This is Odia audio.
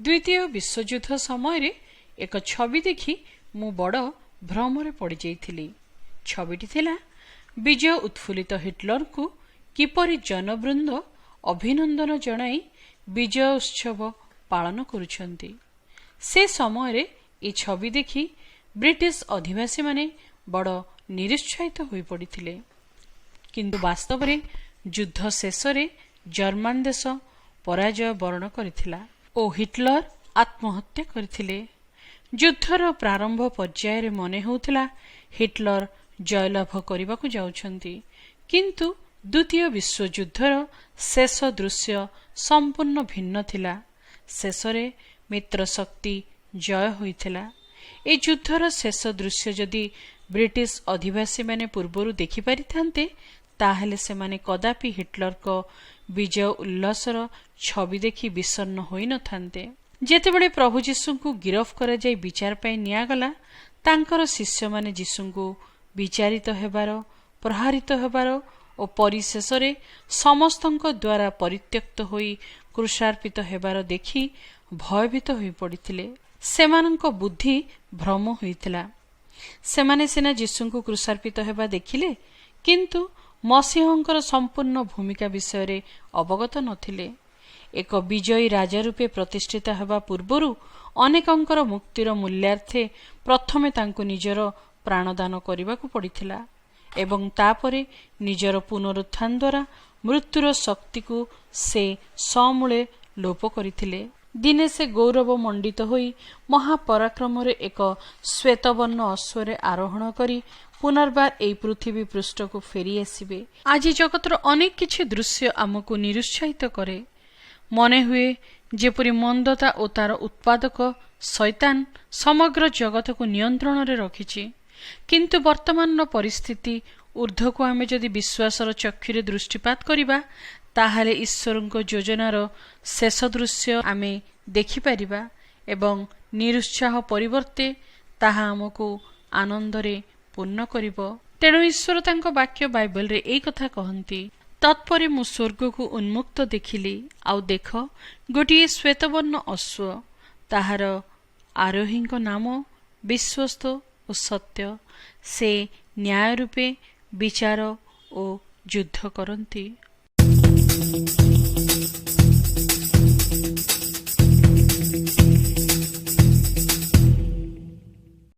ଦ୍ୱିତୀୟ ବିଶ୍ୱଯୁଦ୍ଧ ସମୟରେ ଏକ ଛବି ଦେଖି ମୁଁ ବଡ଼ ଭ୍ରମରେ ପଡ଼ିଯାଇଥିଲି। ଛବିଟି ଥିଲା ବିଜୟ ଉତ୍ଫୁଲ୍ଲିତ ହିଟଲରଙ୍କୁ କିପରି ଜନବୃନ୍ଦ ଅଭିନନ୍ଦନ ଜଣାଇ ବିଜୟ ଉତ୍ସବ ପାଳନ କରୁଛନ୍ତି। ସେ ସମୟରେ ଏ ଛବି ଦେଖି ବ୍ରିଟିଶ ଅଧିବାସୀମାନେ ବଡ଼ ନିରୁତ୍ସାହିତ ହୋଇପଡ଼ିଥିଲେ। କିନ୍ତୁ ବାସ୍ତବରେ ଯୁଦ୍ଧ ଶେଷରେ ଜର୍ମାନ ଦେଶ ପରାଜୟ ବରଣ କରିଥିଲା ଓ ହିଟଲର ଆତ୍ମହତ୍ୟା କରିଥିଲେ। ଯୁଦ୍ଧର ପ୍ରାରମ୍ଭ ପର୍ଯ୍ୟାୟରେ ମନେ ହେଉଥିଲା ହିଟଲର ଜୟଲାଭ କରିବାକୁ ଯାଉଛନ୍ତି, କିନ୍ତୁ ଦ୍ୱିତୀୟ ବିଶ୍ୱଯୁଦ୍ଧର ଶେଷ ଦୃଶ୍ୟ ସମ୍ପୂର୍ଣ୍ଣ ଭିନ୍ନ ଥିଲା। ଶେଷରେ ମିତ୍ର ଶକ୍ତି ଜୟ ହୋଇଥିଲା। ଏ ଯୁଦ୍ଧର ଶେଷ ଦୃଶ୍ୟ ଯଦି ବ୍ରିଟିଶ ଅଧିବାସୀମାନେ ପୂର୍ବରୁ ଦେଖିପାରିଥାନ୍ତେ, ତାହେଲେ ସେମାନେ କଦାପି ହିଟଲରଙ୍କ ବିଜୟ ଉଲ୍ଲାସର ଛବି ଦେଖି ବିଷଣ୍ଣ ହୋଇନଥାନ୍ତେ। ଯେତେବେଳେ ପ୍ରଭୁ ଯୀଶୁଙ୍କୁ ଗିରଫ କରାଯାଇ ବିଚାର ପାଇଁ ନିଆଗଲା, ତାଙ୍କର ଶିଷ୍ୟମାନେ ଯୀଶୁଙ୍କୁ ବିଚାରିତ ହେବାର, ପ୍ରହାରିତ ହେବାର ଓ ପରିଶେଷରେ ସମସ୍ତଙ୍କ ଦ୍ୱାରା ପରିତ୍ୟକ୍ତ ହୋଇ କ୍ରୁଶାର୍ପିତ ହେବାର ଦେଖି ଭୟଭୀତ ହୋଇପଡ଼ିଥିଲେ। ସେମାନଙ୍କ ବୁଦ୍ଧି ଭ୍ରମ ହୋଇଥିଲା। ସେମାନେ ସିନା ଯୀଶୁଙ୍କୁ କ୍ରୁଶାର୍ପିତ ହେବା ଦେଖିଲେ, କିନ୍ତୁ ମସିହଙ୍କର ସମ୍ପୂର୍ଣ୍ଣ ଭୂମିକା ବିଷୟରେ ଅବଗତ ନଥିଲେ। ଏକ ବିଜୟୀ ରାଜା ରୂପେ ପ୍ରତିଷ୍ଠିତ ହେବା ପୂର୍ବରୁ ଅନେକଙ୍କର ମୁକ୍ତିର ମୂଲ୍ୟାର୍ଥେ ପ୍ରଥମେ ତାଙ୍କୁ ନିଜର ପ୍ରାଣଦାନ କରିବାକୁ ପଡ଼ିଥିଲା ଏବଂ ତାପରେ ନିଜର ପୁନରୁତ୍ଥାନ ଦ୍ୱାରା ମୃତ୍ୟୁର ଶକ୍ତିକୁ ସେ ସମୂଳେ ଲୋପ କରିଥିଲେ। ଦିନେ ସେ ଗୌରବ ମଣ୍ଡିତ ହୋଇ ମହାପରାକ୍ରମରେ ଏକ ଶ୍ୱେତବର୍ଣ୍ଣ ଅଶ୍ୱରେ ଆରୋହଣ କରି ପୁନର୍ବାର ଏହି ପୃଥିବୀ ପୃଷ୍ଠକୁ ଫେରିଆସିବେ। ଆଜି ଜଗତର ଅନେକ କିଛି ଦୃଶ୍ୟ ଆମକୁ ନିରୁତ୍ସାହିତ କରେ। ମନେ ହୁଏ ଯେପରି ମନ୍ଦତା ଓ ତାର ଉତ୍ପାଦକ ଶୈତାନ ସମଗ୍ର ଜଗତକୁ ନିୟନ୍ତ୍ରଣରେ ରଖିଛି। କିନ୍ତୁ ବର୍ତ୍ତମାନର ପରିସ୍ଥିତି ଊର୍ଦ୍ଧ୍ୱକୁ ଆମେ ଯଦି ବିଶ୍ୱାସର ଚକ୍ଷୁରେ ଦୃଷ୍ଟିପାତ କରିବା, ତାହେଲେ ଈଶ୍ୱରଙ୍କ ଯୋଜନାର ଶେଷ ଦୃଶ୍ୟ ଆମେ ଦେଖିପାରିବା ଏବଂ ନିରୁତ୍ସାହ ପରିବର୍ତ୍ତେ ତାହା ଆମକୁ ଆନନ୍ଦରେ ପୂର୍ଣ୍ଣ କରିବ। ତେଣୁ ଈଶ୍ୱର ତାଙ୍କ ବାକ୍ୟ ବାଇବଲରେ ଏଇ କଥା କହନ୍ତି, "ତତ୍ପରେ ମୁଁ ସ୍ୱର୍ଗକୁ ଉନ୍ମୁକ୍ତ ଦେଖିଲି, ଆଉ ଦେଖ, ଗୋଟିଏ ଶ୍ୱେତବର୍ଣ୍ଣ ଅଶ୍ୱ। ତାହାର ଆରୋହୀଙ୍କ ନାମ ବିଶ୍ୱସ୍ତ ଓ ସତ୍ୟ। ସେ ନ୍ୟାୟ ରୂପେ ବିଚାର ଓ ଯୁଦ୍ଧ କରନ୍ତି।"